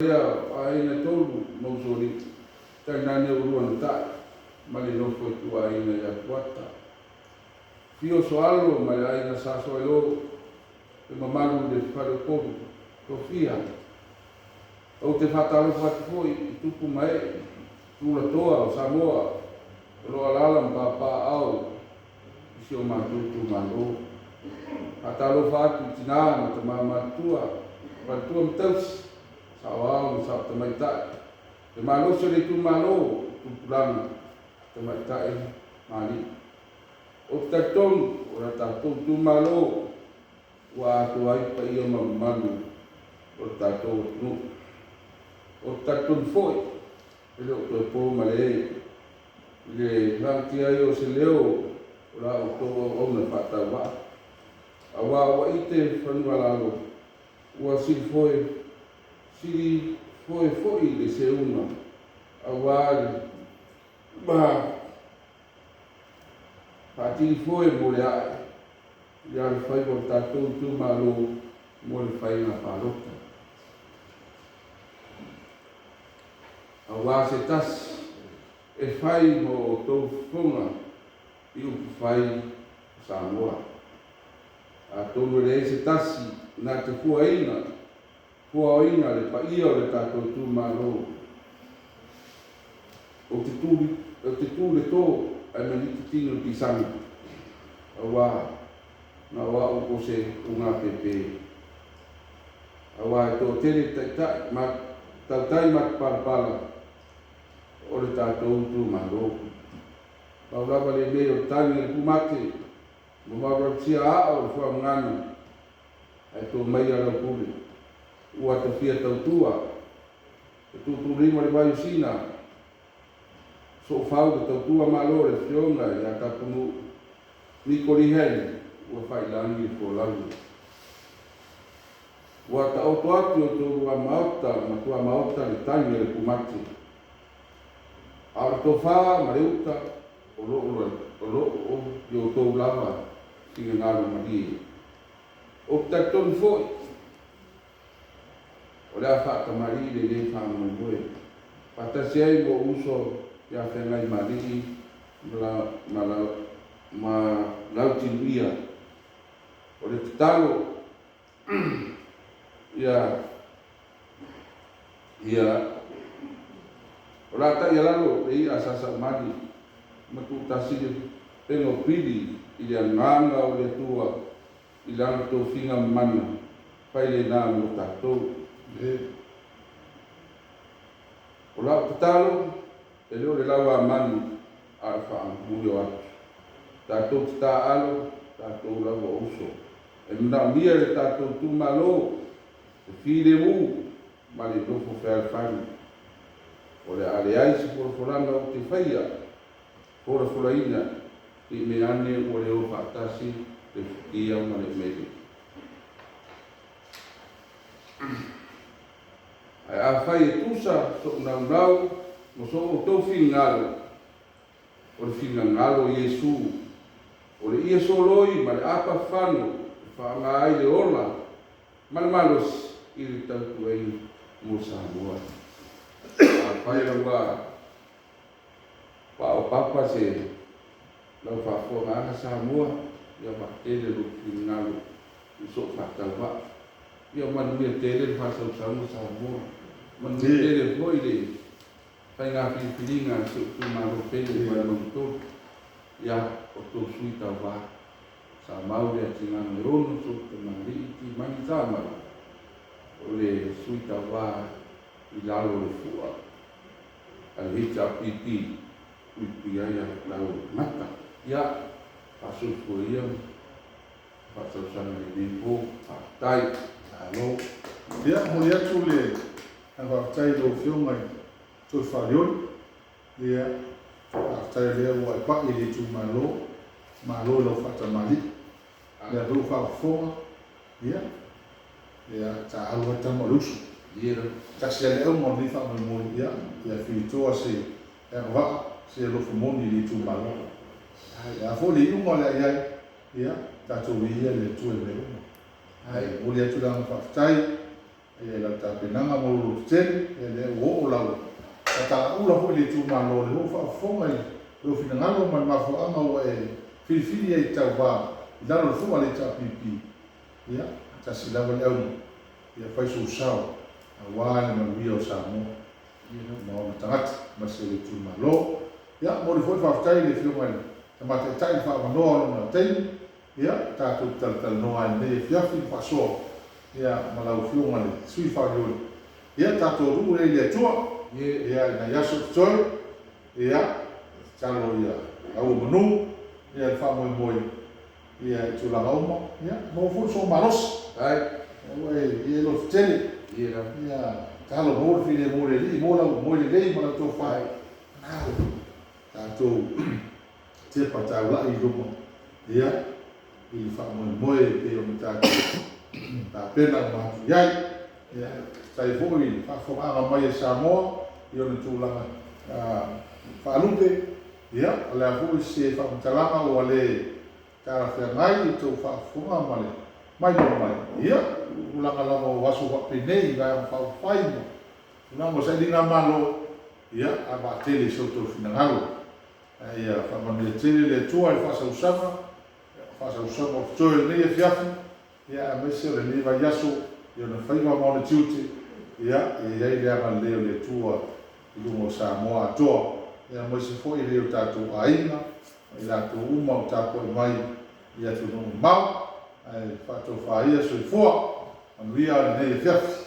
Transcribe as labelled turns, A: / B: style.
A: Lea o aiga e tolu ma Usoalii, tainane ua lua na ta'i ma le nofo ituaiga ia Fuata. Fio Soalo ma le aiga Sa Soailo, le mamalu i le Faleupolu Tofia. Ou te faatalofa atu foi i tupu ma ee tulatoa o Samoa o lo o alaala ma papaaao i si o matou itumalo. Faatalofa atu i tina ma tama matutua, faletua ma tausi, saoao ma saotamaitai, le malosi o le itumalo, tupulaga, tamaitai ma alii. Ou te talitonu o le tatou itumalo ua atoa ai paia ma mamalu o le tatou atunuu. Ou te talitonu foi e le o toe po malie i le lagatia ai o se leo o la outou auauna faatauvaa, aua ua ite fanua lalo, ua silifoe silifoe foi le seuga, aua le ma faatilifoe mo le ae i le alofaiva o le tatou itumalo mo le faiga palota. Aua se tasi e fai mo outou fofoga i upufai o Samoa. Atonu e leai se tasi na te fuaina fuaoina le paia o le tatou itumalo. Ou te tu, ou te tu le tō ae maniti tino i pisaga, aua na o au o se ugāpēpē. Aua e toatele taitai ma tautai matapalapala o le tatou itumalo. Pau lava lenei o le tagi a le pumate ma maurautia aa o le fuaogana ae tō maia lau pule. Ua tafia tautua e tuutuulima le vai o Sina, soofau le tautua malo le afioga ia Tapunuu Niko Lee Hang ua faailagi le folauga. Ua taoto atu i outou lua maota ma tuamaota le tagi a le pumate. A o le tofa ma le uta o loo i outou lava finagalo malie. Ou te talitonu foi o le a faatamalii lenei faamoemoe faatasi ai ma ou uso ia Feagaimaalii ma Lautimuia. O le tatalo ia o la taialalo le i'a sa saumani ma tuutasi le pega o pili i le agaga o le Atua i lana tofiga mana fai lena mo tatou. O lau tatalo e le o le lauamanu a o le faamuli o atu. Tatou te taaalo, tatou lava o uso. E manaomia e le tatou itumalo le filemu ma le nofo fealofani. O le a leai se folafolaga ou te faia, folafolaina i mea ane ua le o faatasi le futia ma le umele. Ae afai e tusa so'u naunau ma so outou finagalo, o le finagalo o Iesu, o le ie soloi ma le apafano e faaaoga ai le ola ma le malosi i le tautuaina mo Samoa. Afai ua paopapa se lau faafofogaaga Samoa, ia vaatele lou finagalo i so'u faatauvaa. Ia manuia tele le faasausauga Samoa. Manuia tele foi le faiga filifiliga a si ou itumalo pele o Vaimauga 3. Ia, o tou sui tauvā. Sa mau le atigano e ono sou tamalii Timani Tamau o le sui tauvā i lalo o le fua a le HRPP puipui ai a lau gata. Ia, faasoifua ia faasausaga i lenei po. Faafetai.
B: Malo. Ia, momoli atu le faafetai i lau Afioga i Toefaleoli. Ia, faafetai o lea ua e pai i le itumalo. Malo i lau faatamalii. Lea foi ua faafofoga. Ia, ia taaalo ai tama o le uso.
A: Ia.
B: Tasi lava le auga o lenei faamoemoe, ia, ia filitoa se agavaa, se alofa moni i le itumalo. Ia foi le iuga o le a i ai, ia, tatou viia le Atua i mea uma. Ai, momoli atu le agaga faafetai. Ia i lau tapenaga mo lou lototele, ia lea ua oo lau tatalaula foi i le itumalo, lea ua faafofoga i lou finagalo ma le mafuaaga ua e filifili ai i tauva i lalo o le fua a le HRPP. Ia, tasi lava le auga, ia fai sou sao aua le manuia o Samoa ma ona tagata aemaise o le itumalo. Ia, momoli foi le faafetai i le Afioga i le Tama Taitai i le faaavanoa o lona taimi. Ia, tatou te talatalanoa ai i lenei afiafi ma faasoa, ia, ma lau Afioga i le Sui Faaolioli. Ia, tatou alu lea i le Atua, ia, i nai aso o totoe, ia, tatalo ia aua manu, ia, le faamoemoe, ia, i tulaga uma, ia, maua foi le soo malosi, aua e, ia e loto tele, ia, tatalo maua le filemu o le Alii, maua lau moe lelei ma lau tofa, na, tatou tepa taulai i luma, ia, i le faamoemoe e pei ona tatou tapena uma atu i ai. Ia, faafetai foi i le faafofogaaga mai a Samoa i ona tulaga faalupe. Ia, o le a foi se faamatalaga ua le talafeagai i tou faafofoga ma le mailoa mai, ia, tulaga lava o aso faapenei i Vaega Faaupufai ma tulaga o sailigamalo, ia, a vaatele i so outou finagalo. Ae ia faamanuia tele le Atua i le faasausaga, faasausaga o totoe o lenei afiafi, ia aemaise o lenei vaiaso i ona faiva ma ona tiute, ia ia i ai le agalelei o le Atua i luga o Samoa atoa, ia aemaise foi e o tatou aiga ma i latou uma o tapuai mai i atunuu mamao. Ae faatofa ia soifua, manuia lenei afiafi.